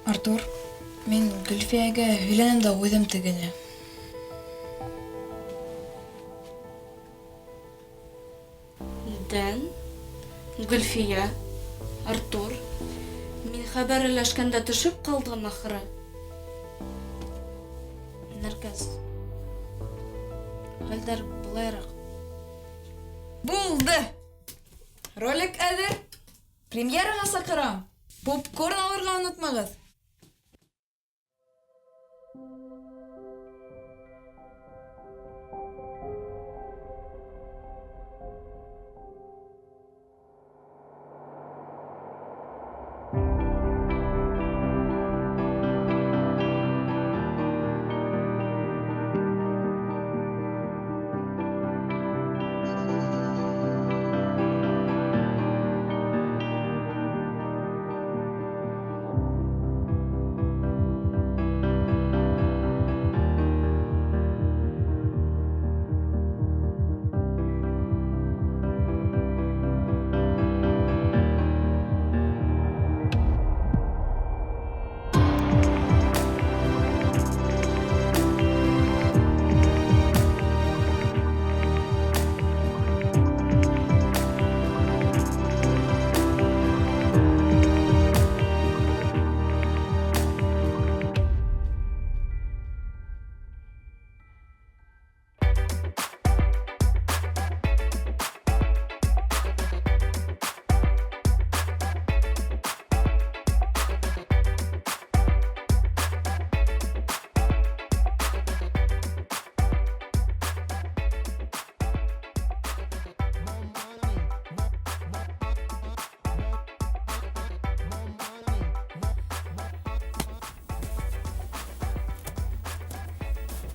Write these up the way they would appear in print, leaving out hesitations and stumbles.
Артур, мин Гөлфиягә һөйләнем дә ҡуйҙым тегене. Дән, Гөлфия, Артур, мин хәбәр өләшкәндә төшөп ҡалдым ахыры. Нәркәс. Хәлдәр былайыраҡ. Булды! Ролик әҙер. Премьераға саҡырам. Попкорн алырға онотмағыҙ.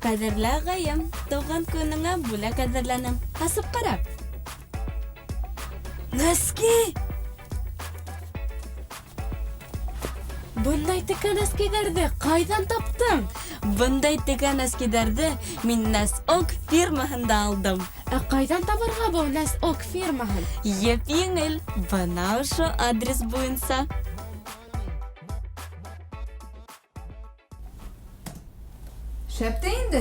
Ҡәҙерле ағайым, тыуған көнөңә бүләк әҙерләнем. Асып ҡара. Носки! Бындай текә носкиҙарҙы ҡайҙан таптың? Бындай текә носкиҙарҙы мин Носок фирмаһында алдым. Ә ҡайҙан табырға был Носок фирмаһын? Йәп-еңел, бына ошо адрес буйынса. Шәп тә инде.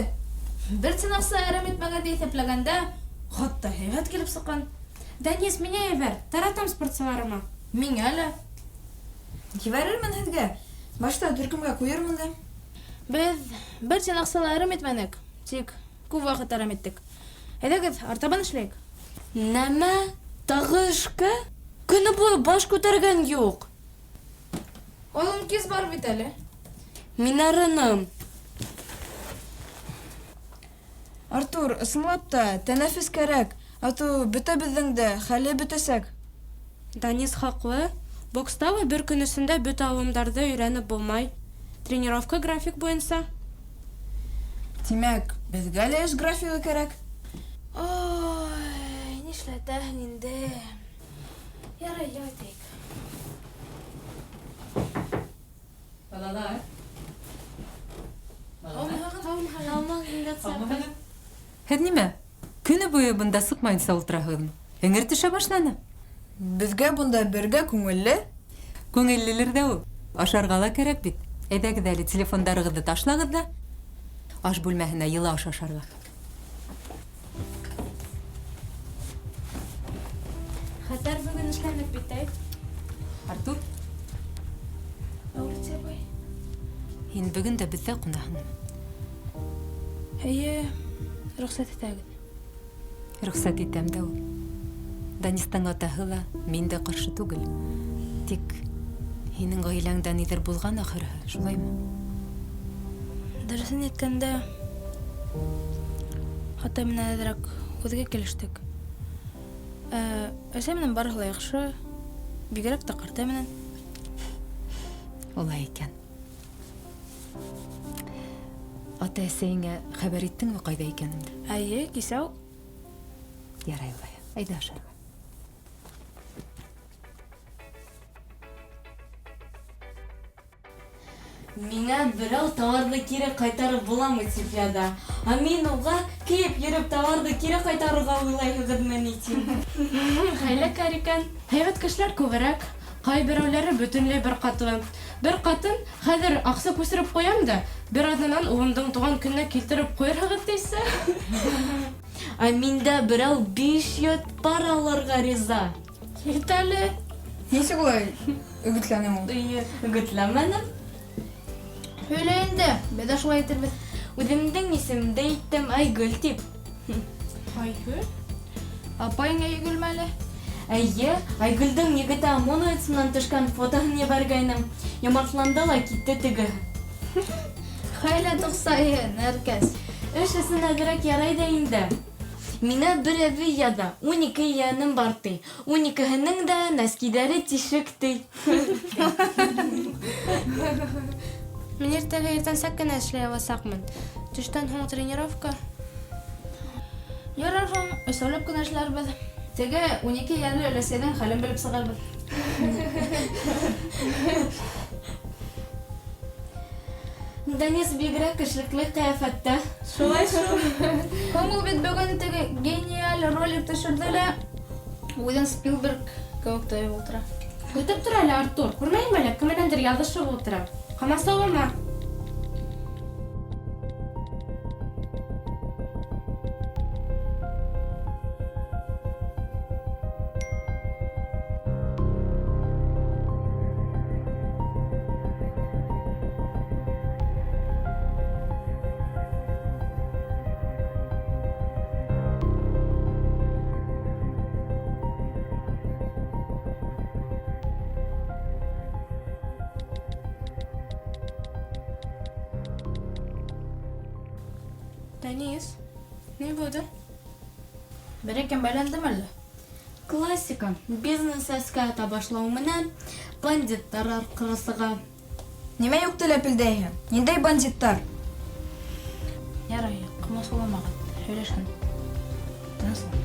Бер тин аҡса әрәм итмәгәнде иҫәпләгәндә, хатта һәйбәт килеп сыҡҡан. Данис, миңә ебәр, таратам спортсыларыма. Миңә лә. Ебәрермен һеҙгә. Башта төркөмгә ҡуйырмын да. Беҙ бер тин аҡса ла әрәм итмәнек, тик күп ваҡыт әрәм иттек. Әйҙәгеҙ, артабан эшләйек. Нәмә? Тағы эшкә? Көнө буйы баш күтәргән юҡ. Оҙон кис бар бит әле. Мин арыным. Артур, ысынлап та, тәнәфес кәрәк. А то бөтәбеҙҙең дә хәле бөтәсәк. Данис хаҡлы. Бокста ла бер көн эсендә бөтә алымдарҙы өйрәнеп булмай. Тренировка график буйынса. Тимәк, беҙгә лә эш графигы кәрәк. Ой, нишләтәһең инде. Ярай, ял итәйек. Балалар. Һаумыһығыҙ? Һаумыһығыҙ. Һеҙ нимә? Көнө буйы бында сыҡмайынса ултыраһығыҙмы? Эңер төшә башланы. Беҙгә бында бергә күңелле. Күңеллелер ҙә ул. Ашарға ла кәрәк бит. Әйҙәгеҙ әле телефондарығыҙҙы ташлағыҙ ҙа аш бүлмәһенә йылы аш ашарға. Хәтәр бөгөн эшләнек бит, әй. Артур, Мәүлүт апай. һин бөгөн дә беҙҙә ҡунаһыңмы? Эйе, рөхсәт итәгеҙ. Рөхсәт итәм дә ул. Данистың атаһы ла, мин дә ҡаршы түгел. Тик һинең ғаиләңдә ниҙер булған ахырыһы, шулаймы? Дөрөҫөн әйткәндә, атай менән әҙерәк һүҙгә килештек. Ә, әсәй менән барыһы ла яҡшы, бигерәк тә ҡартай менән. Улай икән. Ата-әсәйеңә хәбәр иттеңме ҡайҙа икәнеңде? Эйе, кисә үк. Ярай улай. Әйҙә ашарға. Миңә берәү тауарҙы кире ҡайтарып буламы тип яҙа. Ә мин уға кейеп йөрөп тауарҙы кире ҡайтарырға уйлайһығыҙмы ни тим. Хәйләкәр икән. Һәйбәт кешеләр күберәк. Ҡайберәүләре бөтөнләй бер ҡатлы. Бер ҡатын, хәҙер аҡса күсереп ҡуям да, бер аҙнанан улымдың тыуған көнөнә килтереп ҡуйырһығыҙ тейсә. Ә миндә берәү 500 пар алырға риза. Кит әле. Нисек улай өгөтләнең ул? Эйе, өгөтләмәнем. Һөйлә инде, беҙ ҙә шулай итербеҙ. Үҙемдең исемемде әйттем, Айгөл тип. Айгөл? Апайың Айгөлме әле? Эйе, Айгөлдөң егете ОМОНовец менән төшкән фотоһын ебәргәйнем. Йомартланды ла китте теге. Хәйлә туҡсайы, Нәркәс. Эш өсөн әҙерәк ярай ҙа инде. Миңә бер әбей яҙа, 12 ейәнем бар ти. 12-һенең дә нәскиҙәре тишек ти. Мин иртәгә иртәнсәк кенә эшләй аласаҡмын. Төштән һуң тренировка. Ярар һуң, өсәүләп кенә эшләрбеҙ. Теге 12 йәнле өләсәйҙең хәлен белеп сығарбыҙ. Данис бигерәк эшлекле ҡиәфәттә. Шулай шул. Һуң ул бит бөгөн теге гениаль ролик төшөрҙө лә, үҙен Спилберг кеүек тойоп ултыра. Көтөп тор әле, Артур. Күрмәйме әле, кем менәндер яҙышып ултыра. Ҡамасаулама. Данис, ни булды? Берәй кем бәйләндеме әллә? Классика. Бизнес әскә ата башлау менән бандиттар арҡыры сыға. Нимә юҡты ләпелдәйһең? Ниндәй бандиттар? Ярай, ҡамасауламағыҙ, һөйләшһен. Тыныслан.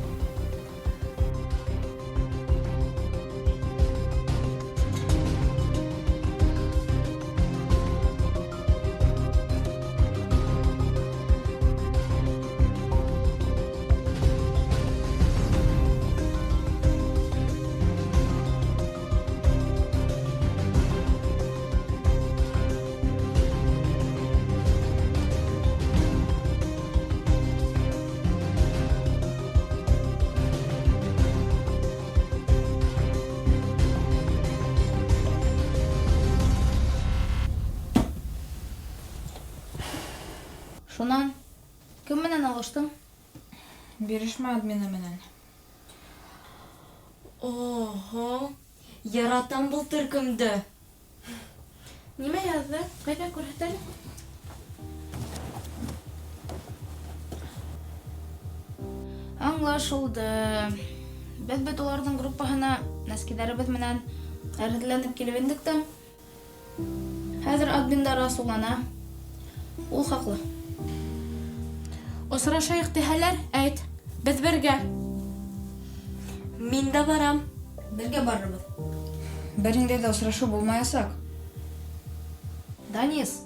Шунан, кем менән алыштың? Бирешмә админы менән. Ого, яратам был төркөмдө. Нимә яҙҙы? Ҡайҙа күрһәт әле? Аңлашылды. Беҙ бит уларҙың группаһына нәскиҙәребеҙ менән әрләнеп килеп индек тә. Хәҙер админдар асыулана. Ул хаҡлы. Осрашайыҡ тиһәләр, әйт. Беҙ бергә. Мин дә барам. Бергә барырбыҙ. Бер ниндәй ҙә осрашыу булмаясаҡ. Данис,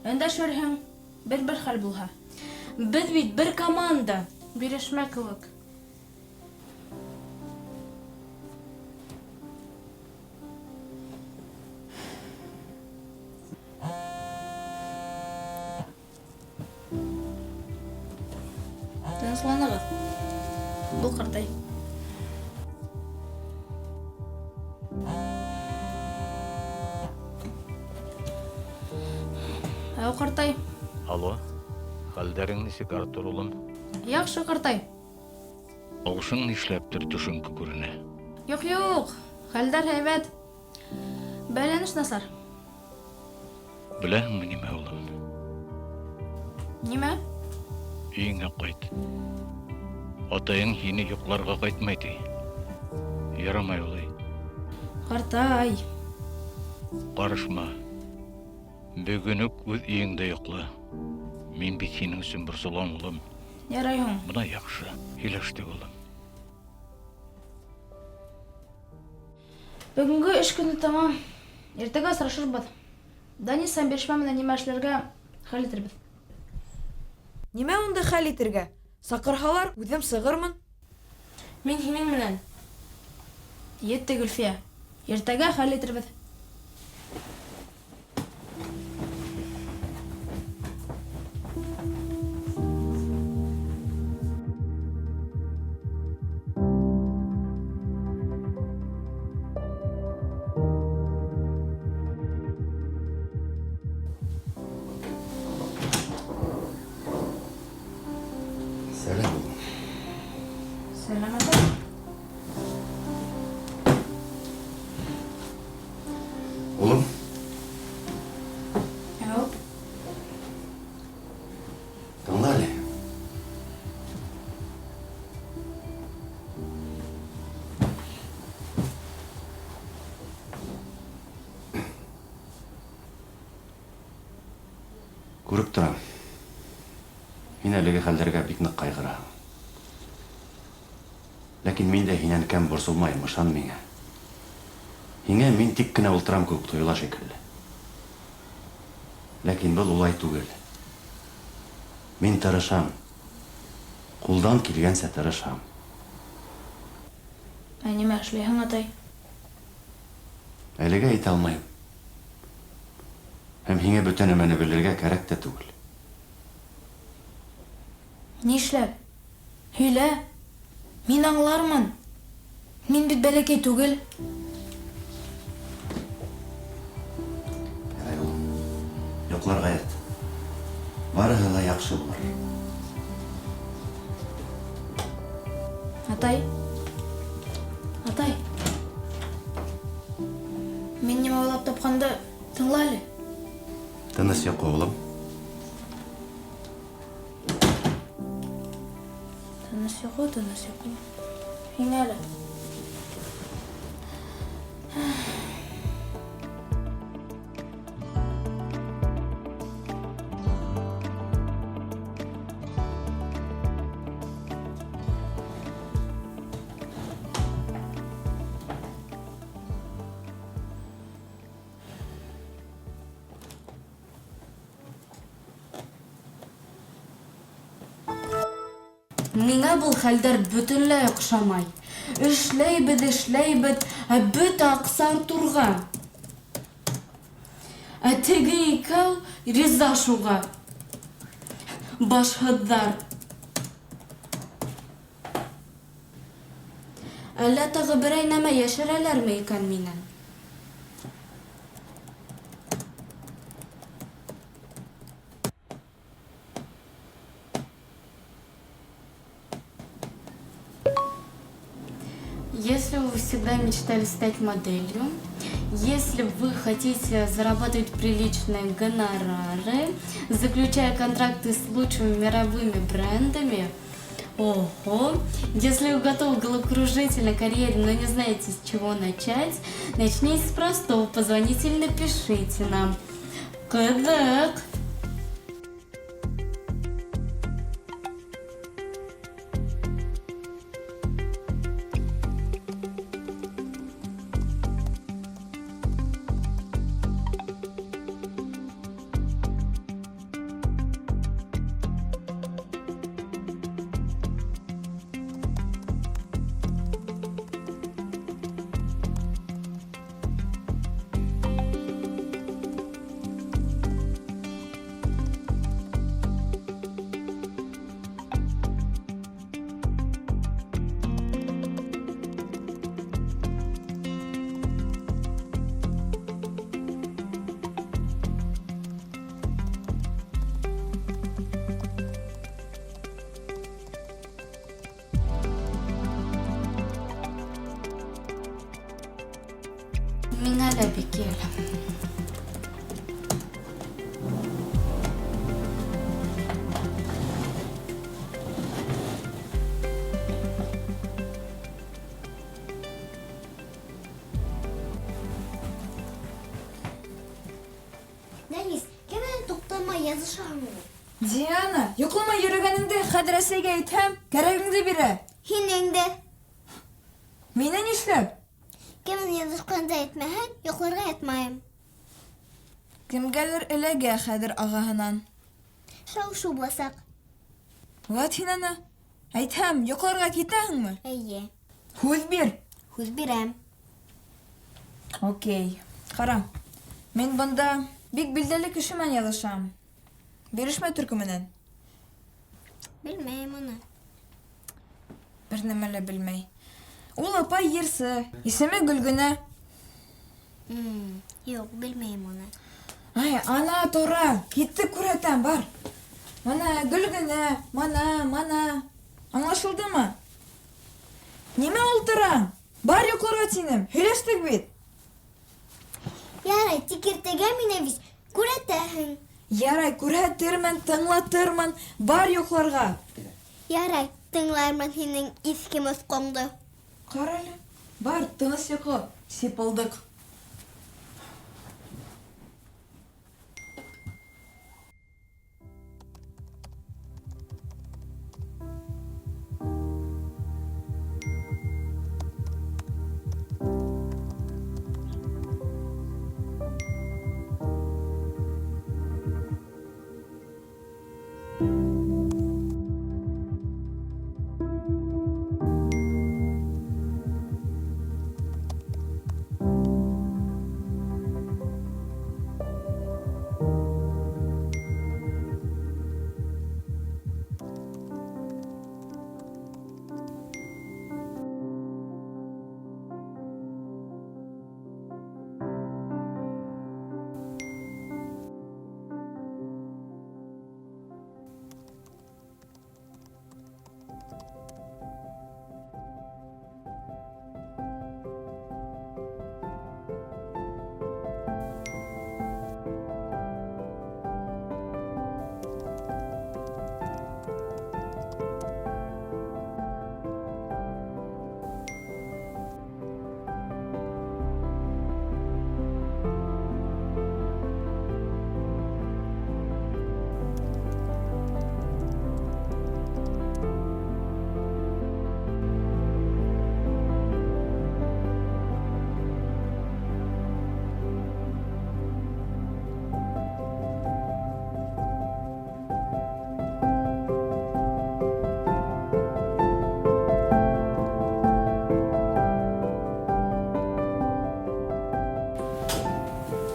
өндәшерһең, бер-бер хәл булһа. Беҙ бит бер команда. Бирешмә кеүек. Тынысланығыҙ. Был ҡартай. Әү, ҡартай. Алло, хәлдәрең нисек, Артур улым? Яҡшы, ҡартай. Тауышың нишләптер төшөнкө күренә. Юҡ, юҡ, хәлдәр һәйбәт. Бәйләнеш насар. Беләһеңме нимә, улым? Нимә? Өйөңә ҡайт. Атайың һине йоҡларға ҡайтмай ти. Ярамай улай. Ҡартай. Ҡарышма. Бөгөн үк үҙ өйөңдә йоҡла. Мин бит һинең өсөн борсолам, улым. Ярай һуң. Бына яҡшы. Һөйләштек, улым. Бөгөнгө эш көнө тамам. Иртәгә осрашырбыҙ. Данис һәм бирешмә менән нимә эшләргә хәл итербеҙ. Нимә унда хәл итергә? Саҡырһалар, үҙем сығырмын. Мин һинең менән. Етте, Гөлфиә. Иртәгә хәл итербеҙ. Сәләм, улым. Сәләм, атай. Улым. Әү. Тыңла әле. Күреп торам. Һин әлеге хәлдәргә бик ныҡ ҡайғыраһың. Ләкин мин дә һинән кәм борсолмайым, ышан миңә. Һиңә мин тик кенә ултырам кеүек тойола шикелле. Ләкин был улай түгел. Мин тырышам. Ҡулдан килгәнсә тырышам. Ә нимә эшләйһең, атай? Әлегә әйтә алмайым. Һәм һиңә бөтә нәмәне белергә кәрәк тә түгел. Нишләп? Һөйлә. Мин аңлармын. Мин бит бәләкәй түгел. Ярай, улым. Йоҡларға ят. Барыһы ла яҡшы булыр. Атай. Атай. Мин нимә уйлап тапҡанды тыңла әле. Тыныс йоҡо, улым. Тыныс йоҡо, тыныс йоҡо. Һиңә әле. Миңә был хәлдәр бөтөнләй оҡшамай. Эшләйбеҙ, эшләйбеҙ, ә бөтә аҡса Артурға. Ә теге икәү риза шуға. Башһыҙҙар. Әллә тағы берәй нәмә йәшерәләрме икән минән? Если вы всегда мечтали стать моделью, если вы хотите зарабатывать приличные гонорары, заключая контракты с лучшими мировыми брендами, ого! Если вы готовы к головокружительной карьере, но не знаете, с чего начать, начните с простого, позвоните или напишите нам. Кыдык! Миңә лә бик йәл. Дәнис, кем менән туҡтамай яҙышаһың ул? Диана, йоҡламай йөрөгәнеңде хәҙер әсәйгә әйтһәм, кәрәгеңде бирә. Һинең дә. Мине нишләп? Кем менән яҙышҡанды әйтмәһәң, йоҡларға ятмайым. Кемгәлер эләгә хәҙер ағаһынан. Шау-шыу буласаҡ. Ват һин аны. Әйтһәм, йоҡларға китәһеңме? Эйе. Һүҙ бир. Һүҙ бирәм. Окей. Ҡара. Мин бында бик билдәле кеше менән яҙышам. Бирешмә төркөмөнән. Белмәйем уны. Бер нәмә лә белмәй. Ул апай йырсы, исеме Гөлгенә. Юҡ, белмәйем уны. Ай, ана тора, китте күрһәтәм, бар. Мана Гөлгенә, мана, мана. Аңлашылдымы? Нимә ултыраң? Бар йоҡларға тинем, һөйләштек бит. Ярай, тик иртәгә мине бит күрәтәһең. Ярай, күрһәтермен, тыңлатырмын, бар йоҡларға. Ярай, тыңлармын һинең иҫке моҫҡоңдо. Ҡара әле, бар, тыныс йоҡла, сипылдыҡ.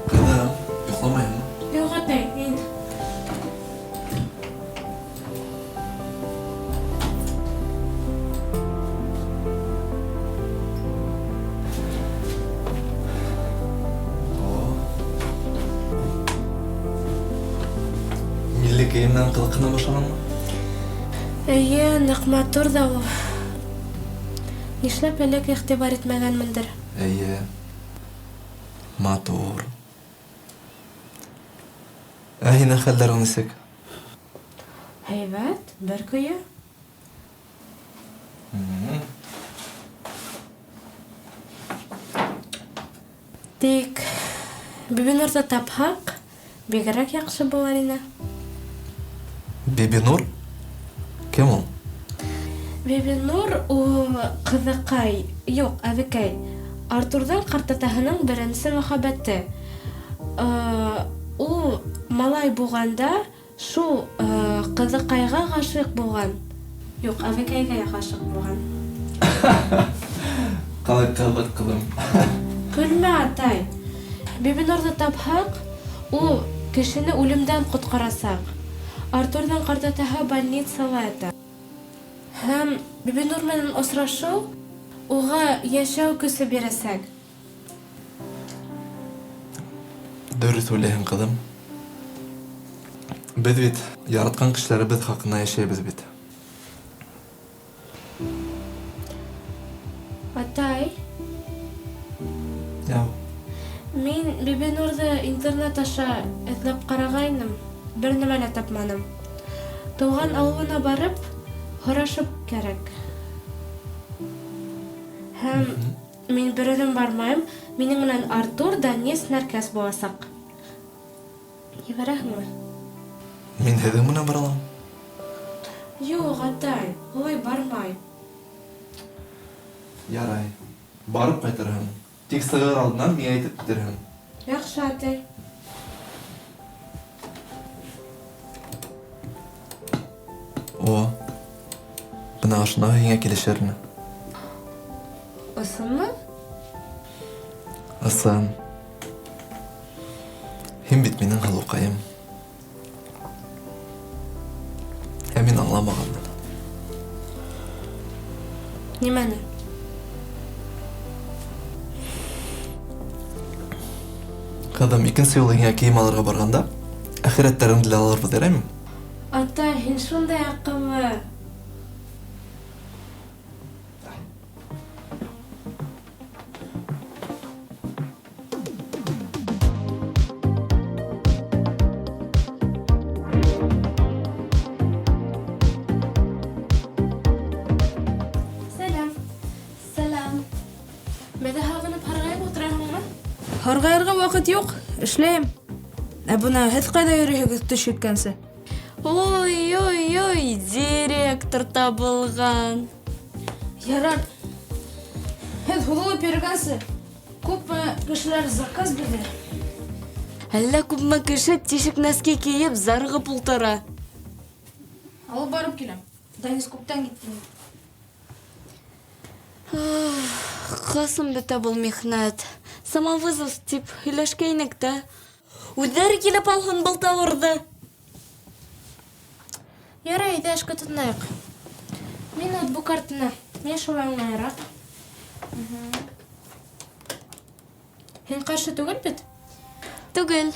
Ҡыҙым, йоҡламайһыңмы? Юҡ, атай, мин. Милли кейемдән ҡыҙыҡһына башлағанмы? Эйе, ныҡ матур ҙа ул. Нишләп элек иғтибар итмәгәнмендер? Эйе. Матур. Ә һинең хәлдәрең нисек? Һәйбәт, бер көйө. Тик Бибинурҙы тапһаҡ, бигерәк яҡшы булыр ине. Бибинур? Кем ул? Бибинур ул ҡыҙыҡай, юҡ, әбекәй. Артурҙың ҡартатаһының беренсе мөхәббәте. Ул малай булғанда шул ҡыҙыҡайға ғашиҡ булған. Юҡ, әбекәйгә ғашиҡ булған. Ҡалай ҡыҙыҡ, ҡыҙым. Көлмә, атай. Бибинурҙы тапһаҡ, ул кешене үлемдән ҡотҡарасаҡ. Артурҙың ҡартатаһы больницала ята. Һәм Бибинур менән осрашыу уға йәшәү көсө бирәсәк. Дөрөҫ уйлайһың, ҡыҙым. Беҙ бит яратҡан кешеләребеҙ хаҡына йәшәйбеҙ бит. Атай. Яу. Мин Бибинурҙы интернет аша эҙләп ҡарағайным, бер нәмә лә тапманым. Тыуған ауылына барып, һорашып кәрәк. Һәм мин бер үҙем бармайым, минең менән Артур, Данис, Нәркәс буласаҡ. Ебәрәһеңме? Мин һеҙҙең менән бара алам. Юҡ, атай, улай бармай. Ярай, барып ҡайтырһың. Тик сығыр алдынан миңә әйтеп китерһең. Яҡшы, атай. О, бына ошоноһо һиңә килешерме? Ысынмы? Ысын. Һин бит минең һылыуҡайым. Ә мин аңламағанмын. Нимәне? Ҡыҙым, икенсе юлы һиңә кейем алырға барғанда, әхирәттәреңде лә алырбыҙ, яраймы? Атай, һин шундай аҡыллы. Сәләм. Сәләм. Беҙҙе һағынып һарғайып ултыраһыңмы? Һарғайырға ваҡыт юҡ, эшләйем. Ә бына һеҙ ҡайҙа йөрөйһөгөҙ төш еткәнсе? Ой-ой-ой, директор табылған. Ярар. Һеҙ һуҙылып йөрөгәнсе, күпме кешеләр заказ бирҙе. Әллә күпме кеше тишек носки кейеп зарығып ултыра. Алып барып киләм. Данис күптән китте. Ҡасан бөтә был михнәт? Самовызов тип һөйләшкәйнек тә. Үҙҙәре килеп алһын был тауарҙы. Ярай, әйҙә эшкә тотонайыҡ. Мин ноутбук артына. Мин шулай уңайыраҡ. Һин ҡаршы түгел бит? Түгел.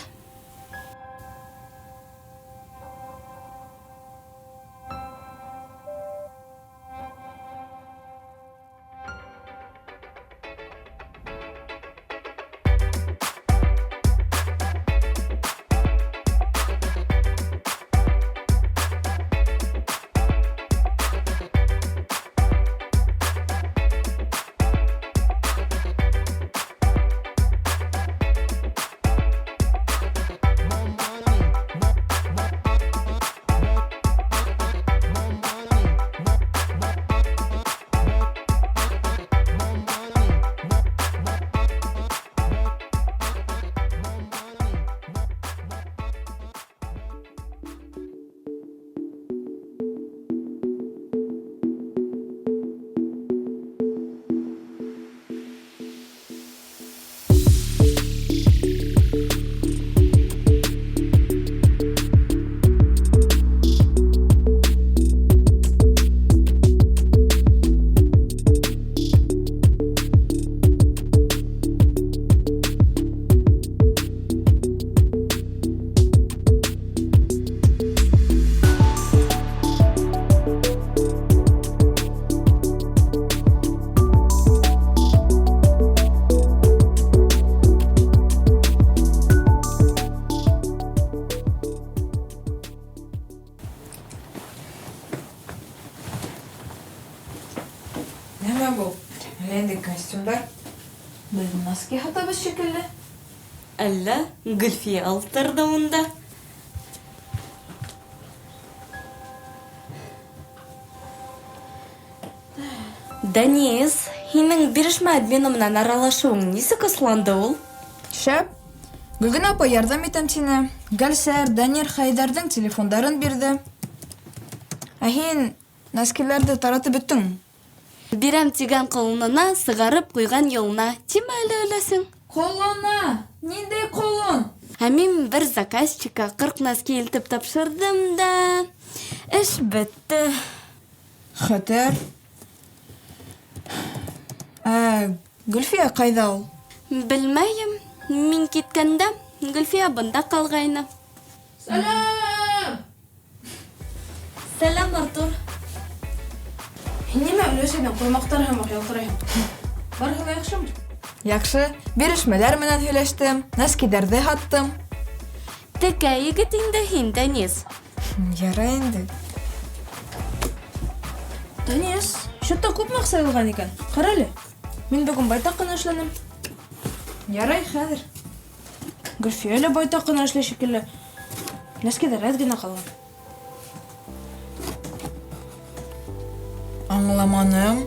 Нәмә был? Әллә инде костюмдар? Беҙ носки һатабыҙ шикелле. Әллә Гөлфиә ултырҙы унда. Данис, һинең бирешмә админы менән аралашыуың нисек осланды ул? Шәп. Гөлгенә апай ярҙам итәм тине. Гәлсәр, Данир, Хәйҙәрҙең телефондарын бирҙе. Ә һин носкиләрҙе таратып бөттөң. Бирәм тигән ҡолонона сығарып ҡуйған юлына. Тимә әле өләсең. Ҡолона? Ниндәй ҡолон? Ә мин бер заказчикка 40 носки илтеп тапшырҙым да, эш бөттө. Хәтәр. Ә, Гөлфиә ҡайҙа ул? Белмәйем. Мин киткәндә Гөлфиә бында ҡалғайны. Сәләм! Сәләм, Артур. Һин нимә өләсәйҙән ҡоймаҡтар һымаҡ ялтырайһың? Барыһы ла яҡшымы? Яҡшы. Бирешмәләр менән һөйләштем, носкиҙәрҙе һаттым. Текә егет инде һин, Данис. Ярай инде. Данис, счетта күпме аҡса йыйылған икән? Ҡара әле. Мин бөгөн байтаҡ ҡына эшләнем. Ярай, хәҙер. Гөлфиә лә байтаҡ ҡына эшләй шикелле. Носкиҙар әҙ генә ҡалған. Аңламаным.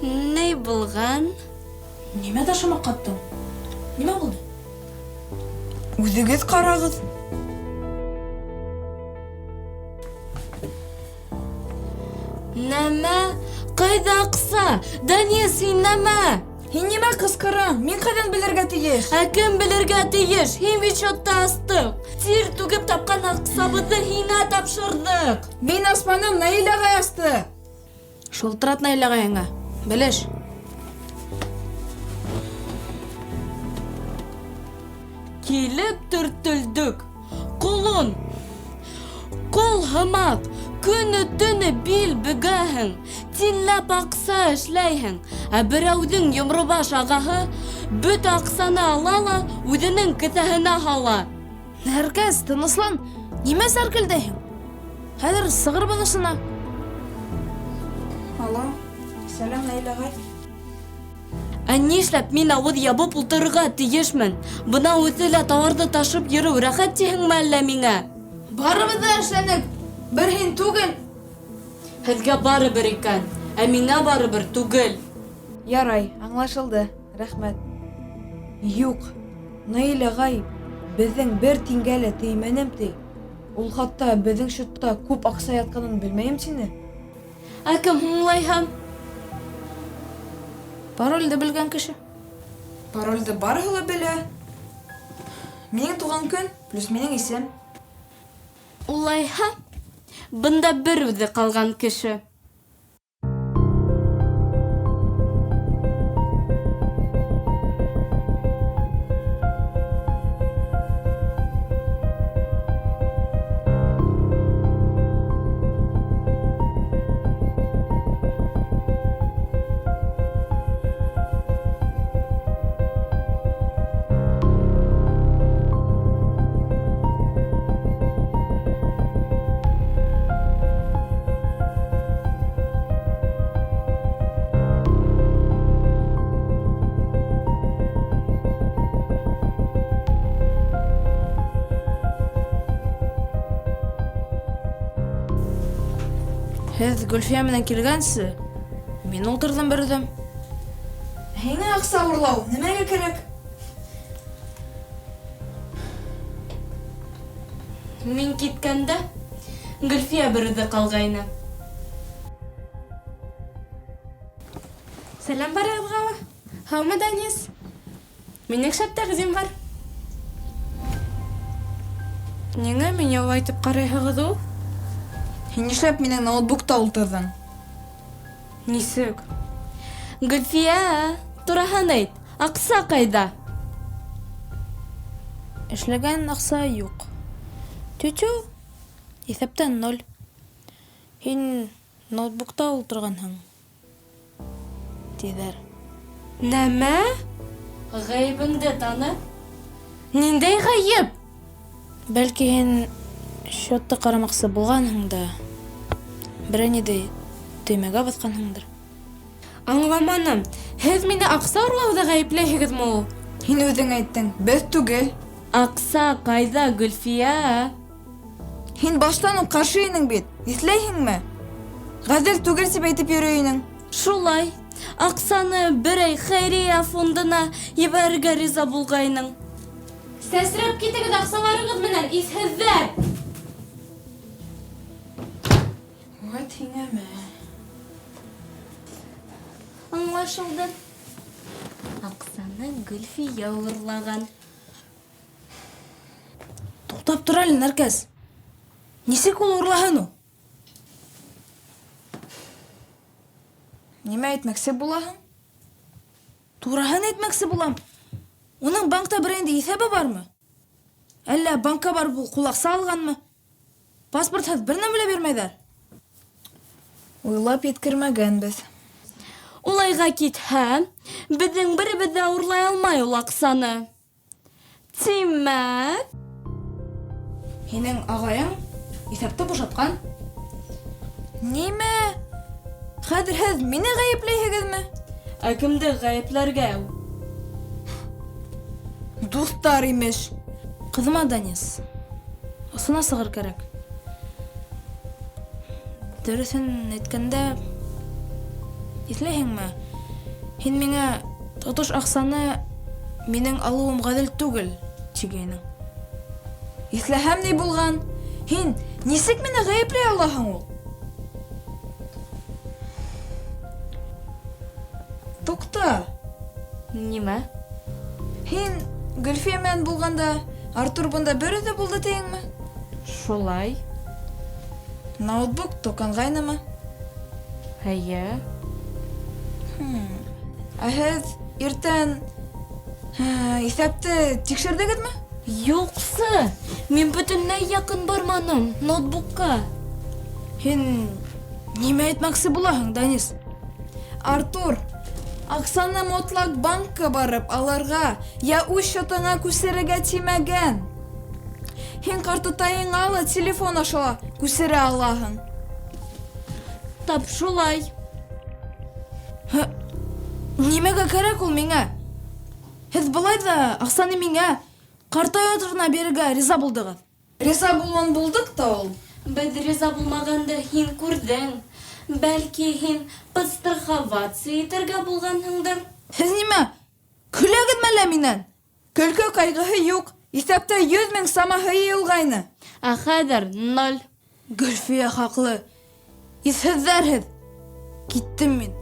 Ни булған? Нимә ташымаҡ ҡаттың? Нимә булды? Үҙегеҙ ҡарағыҙ. Нәмә? Ҡайҙа аҡса? Данис, һин нәмә? Һин нимә ҡысҡыраң? Мин ҡайҙан белергә тейеш? Ә кем белергә тейеш? Һин бит счетты астың. Тир түгеп тапҡан аҡсабыҙҙы һиңә тапшырҙыҡ. Мин асманым, Наил ағай асты. Шылтырат Наил ағайыңа. Белеш. Килеп төртөлдөк. Ҡолон. Ҡол һымаҡ. Көнө-төнө бил бөгәһең. Тинләп аҡса эшләйһең. Ә берәүҙең йомробаш ағаһы бөтә аҡсаны ала ла үҙенең кеҫәһенә һала. Нәркәс, тыныслан. Нимә сәркелдәйһең? Хәҙер сығырбыҙ осона. Алло, сәләм, Наил ағай. Ә нишләп мин ауыҙ ябып ултырырға тейешмен? Бына үҙе лә тауарҙы ташып йөрөү рәхәт тиһеңме әллә миңә? Барыбыҙ ҙа эшләнек. Бер һин түгел. Һеҙгә барыбер икән, ә миңә барыбер түгел. Ярай, аңлашылды. Рәхмәт. Юҡ, Наил ағай беҙҙең бер тингә лә теймәнем ти. Ул хатта беҙҙең счетта күп аҡса ятҡанын белмәйем тине. Ә кем һуң улайһа? Парольде белгән кеше. Парольде барыһы ла белә. Минең туған көн плюс минең исем. Улайһа, бында бер үҙе ҡалған кеше. Һеҙ Гөлфиә менән килгәнсе, мин ултырҙым бер үҙем. Һиңә аҡса урлау нимәгә кәрәк? Мин киткәндә Гөлфиә бер үҙе ҡалғайны. Сәләм барығыҙға ла. Һаумы, Данис? Минең шәп тәҡдим бар. Ниңә миңә улай итеп ҡарайһығыҙ ул? Һин нишләп минең ноутбукта ултырҙың? Нисек? Гөлфиә, тураһын әйт, аҡса ҡайҙа? Эшләгән аҡса юҡ. Тю-тю, иҫәптән ноль. Һин ноутбукта ултырғанһың, тиҙәр. Нәмә? Ғәйебеңде таны. Ниндәй ғәйеп? Бәлки һин счетты ҡарамаҡсы булғанһың да, берәй ниндәй төймәгә баҫҡанһыңдыр. Аңламаным. Һеҙ мине аҡса урлауҙа ғәйепләйһегеҙме ул? Һин үҙең әйттең, беҙ түгел. Аҡса ҡайҙа, Гөлфиә? Һин баштан уҡ ҡаршы инең бит, иҫләйһеңме? Ғәҙел түгел тип әйтеп йөрөй инең. Шулай. Аҡсаны берәй хәйриә фондына ебәрергә риза булғайның. Сәсрәп китегеҙ аҡсаларығыҙ менән, иҫһеҙҙәр! Вәт һиңәме? Аңлашылды. Аҡсаны Гөлфиә урлаған. Туҡтап тор әле, Нәркәс. Нисек ул урлаһын ул? Нимә әйтмәксе булаһың? Тураһын әйтмәксе булам. Уның банкта берәй ниндәй иҫәбе бармы? Әллә банкка барып ул ҡул аҡса алғанмы? Паспортһыҙ бер нәмә лә бирмәйҙәр. Уйлап еткермәгәнбеҙ. Улайға китһә, беҙҙең беребеҙ ҙә урлай алмай ул аҡсаны. Тимәк, Һинең ағайың иҫәпте бушатҡан. Нимә? Хәҙер һеҙ мине ғәйепләйһегеҙме? Ә кемде ғәйепләргә? Дуҫтар имеш. Ҡыҙыма, Данис. Осона сығыр кәрәк. Дөрөҫөн әйткәндә, иҫләйһеңме? Һин миңә тотош аҡсаны минең алыуым ғәҙел түгел, тигәйнең. Иҫләһәм ни булған? Һин нисек мине ғәйепләй алаһың ул? Туҡта. Нимә? Һин Гөлфиә менән булғанда Артур бында бер үҙе булды тиеңме? Шулай. Ноутбук тоҡанғайнымы? Эйе. Ә һеҙ иртән иҫәпте тикшерҙегеҙме? Юҡсы, мин бөтөнләй яҡын барманым ноутбукка. Һин нимә әйтмәксе булаһың, Данис? Артур, аҡсаны мотлаҡ банкка барып алырға йә үҙ счетыңа күсерергә тимәгән. Һин ҡартатайыңа ла телефон аша ла күсерә алаһың. Тап шулай. Нимәгә кәрәк ул миңә? Һеҙ былай ҙа аҡсаны миңә ҡартай торғана бирергә риза булдығыҙ. Риза булыуын булдыҡ та ул. Беҙ риза булмағанды һин күрҙең. Бәлки һин подстраховаться итергә булғанһыңдыр? Һеҙ нимә, көләгеҙме әллә минән? Көлкө ҡайғыһы юҡ. Иҫәптә 100 мең самаһы йыйылғайны. Ә хәҙер ноль. Гөлфиә хаҡлы. Иҫһеҙҙәр һеҙ. Киттем мин.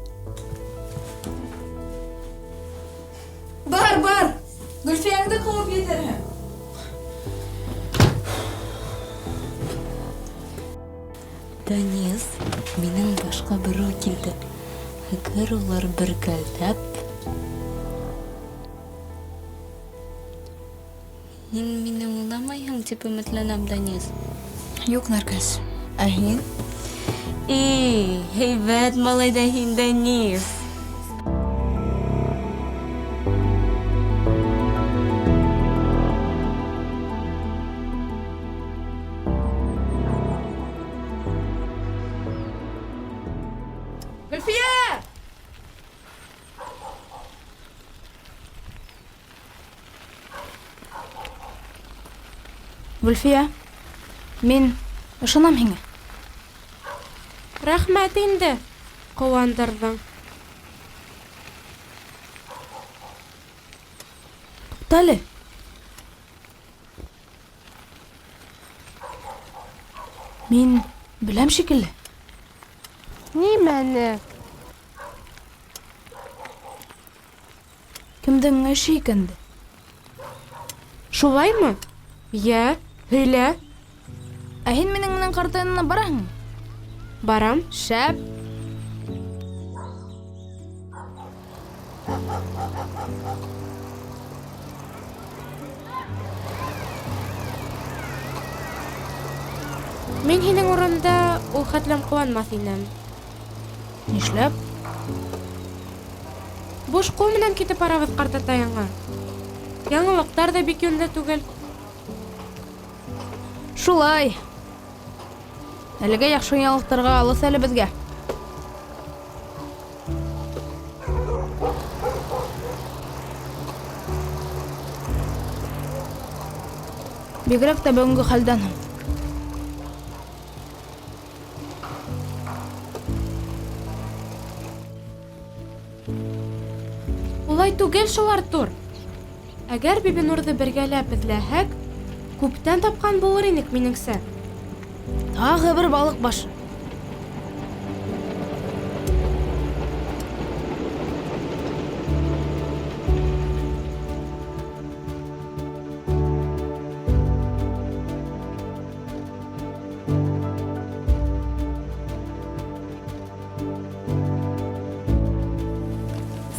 Бар, бар. Гөлфиәңде ҡыуып етерһең. Данис, минең башҡа бер уй килде. Әгәр улар бергәләп... Һин мине алдамайһың тип өмөтләнәм, Данис. Юҡ, Нәркәс. Ә һин? Эй, һәйбәт малай ҙа һин, Данис. Гөлфиә! Гөлфиә, мин ышанам һиңә. Рәхмәт инде, ҡыуандырҙың. Туҡта әле. Мин беләм шикелле. Нимәне? Кемдең эше икәнде? Шулаймы? Йә, һөйлә. Ә һин минең менән ҡарт янына бараһыңмы? Барам. Шәп. Мин һинең урында ул хәтлем ҡыуанмаҫ инем. Нишләп? Буш ҡул менән китеп барабыҙ ҡартатайыңа. Яңылыҡтар ҙа бик йүнле түгел. Шулай. Әлегә яҡшы яңылыҡтарға алыҫ әле беҙгә. Бигерәк тә бөгөнгө хәлдән һуң. Улай түгел шул, Артур. Әгәр Бибинурҙы бергәләп эҙләһәк, күптән тапҡан булыр инек, минеңсә. Тағы бер балыҡ башы.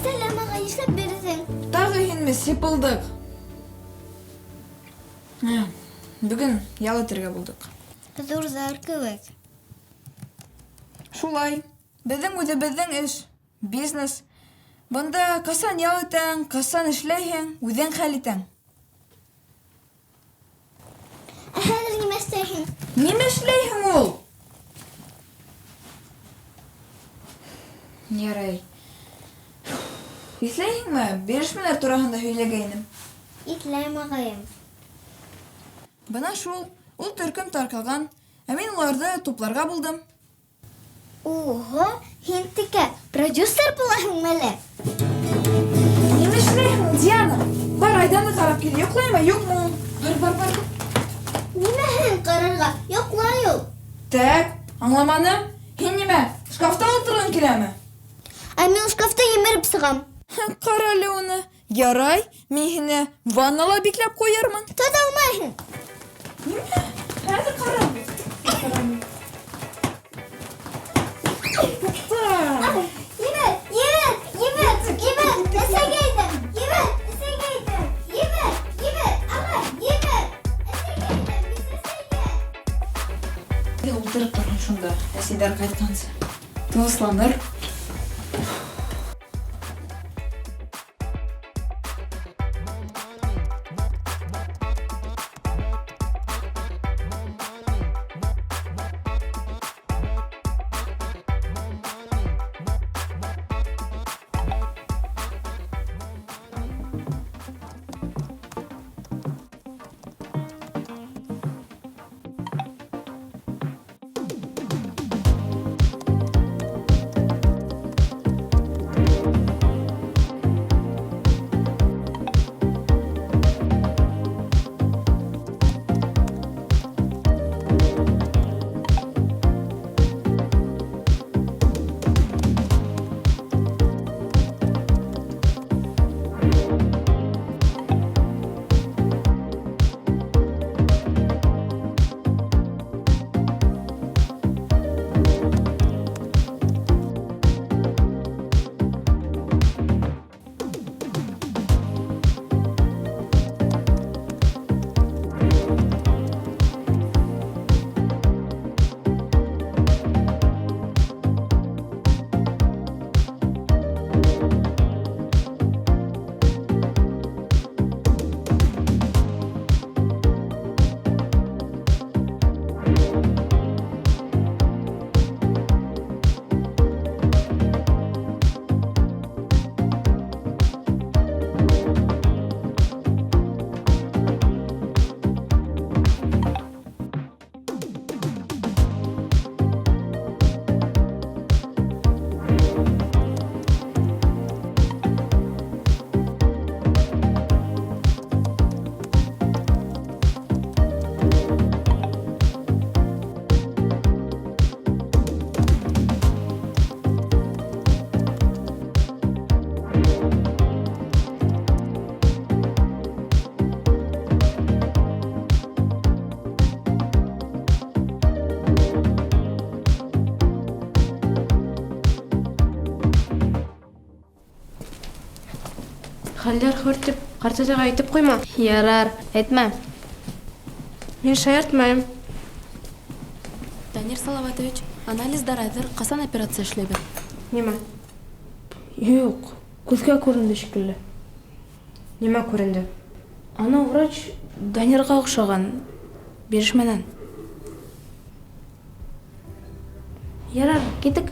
Сәләм, ағай, нишләп бирҙең? Тағы һинме, сипылдыҡ? Бөгөн ял итергә булдыҡ. Ҙурҙар кеүек. Шулай. Беҙҙең үҙебеҙҙең эш, бизнес. Бында ҡасан ял итәң, ҡасан эшләйһең, үҙең хәл итәң. Ә хәҙер нимә эшләйһең? Нимә эшләйһең ул? Ярай. Иҫләйһеңме? Бирешмәләр тураһында һөйләгәйнем. Иҫләйем, ағайым. Бына шул, ул төркөм тарҡалған, ә мин уларҙы тупларға булдым. Ого, һин текә продюсер булаһыңмы әле? Нимә эшләйһең, Диана? Бар, Айҙаны ҡарап кил, йоҡлаймы, юҡмы ул? Бар, бар, бар. Нимәһен ҡарарға? Йоҡлай ул. Тәк, аңламаным. Һин нимә, шкафта ултырғың киләме? Ә мин шкафты емереп сығам. Ҡара әле уны. Ярай, мин һине ваннала бикләп ҡуйырмын. Тота алмайһың. Нимә? Хәҙер ҡара. Туҡта. Ебәр, ебәр, ебәр, ебәр, әсәйгә әйтәм. Ебәр, әсәйгә әйтәм. Ебәр, ебәр, ағай, ебәр. Әсәйгә әйтәм, мин әсәйгә. Ултырып торһон шунда, әсәйҙәр ҡайтҡансы. Тынысланыр. Хәлдәр хөр дип, картәтәгә әйтеп ҡуйма. Ярар, әйтмә. Мин шаяртмайым. Данир Салаватович, анализдар әҙер, ҡасан операция эшләйбеҙ? Нимә? Юҡ, күҙгә күренде шикелле. Нимә күренде? Анау врач Данирға оҡшаған, бирешмәнән. Ярар, киттек.